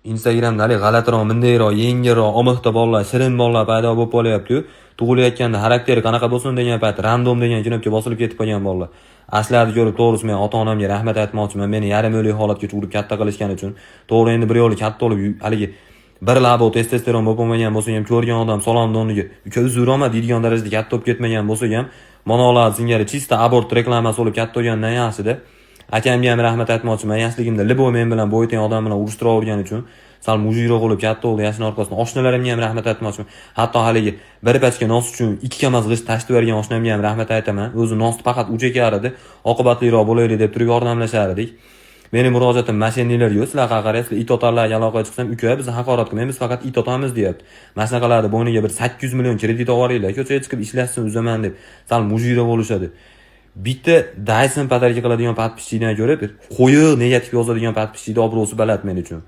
Instagramda haligi g'alatiroq, mundayroq, yengilroq, omixta bolalar, shirin bolalar paydo bo'lib qolyapti-yu. Tug'ilayotganda xarakteri qanaqa bo'lsin degan payt random degan knopka bosilib ketib qolgan bolalar. Aslarni ko'rib, to'g'risi, men ota-onamga rahmat aytmoqchiman. Meni yarim o'lik holatga urib katta qilishgani uchun. To'g'ri, endi bir yo'li katta bo'lib, haligi bir labo testosteron bo'lib qolmagan bo'lsa ham, ko'rgan odam salom doniga "Uka, uzr olma" deydigan darajada katta bo'lib ketmagan bo'lsa ham, manolar singari чисто abort reklamasi bo'lib katta bo'lgandan yaxshida. Akamga ham rahmat aytmoqchiman. Yoshligimda любой men bilan bo'yi teng odam bilan urushtiravergani uchun sal мужик roq bo'lib katta bo'ldi yashini orqasidan. Oshnalarimga ham rahmat aytmoqchiman. Hatto haligi bir pachka nos uchun 2 kamaz g'isht tashib yuborgan oshnamga ham rahmat aytaman. O'zi nosni faqat u chekar edi. Oqibatliroq bo'laylik deb turib yordamlashar edik. Meni murojaatim мошенник larga: sizlar qarasizlar, it otarlarga aloqaga chiqsam, "Uka, biz haqorat qilmaymiz, faqat it otamiz", deyapti. Mana shunaqalarni bo'yniga bir 800 million kredit olib yuboringlar, ko'chaga chiqib ishlashsin, uzaman deb sal мужик roq bo'lishadi. Bitta Dyson подарка qiladigan подписчик dan ko'ra bir qo'yiq negativ yozadigan подписчик ni obro'si baland men uchun.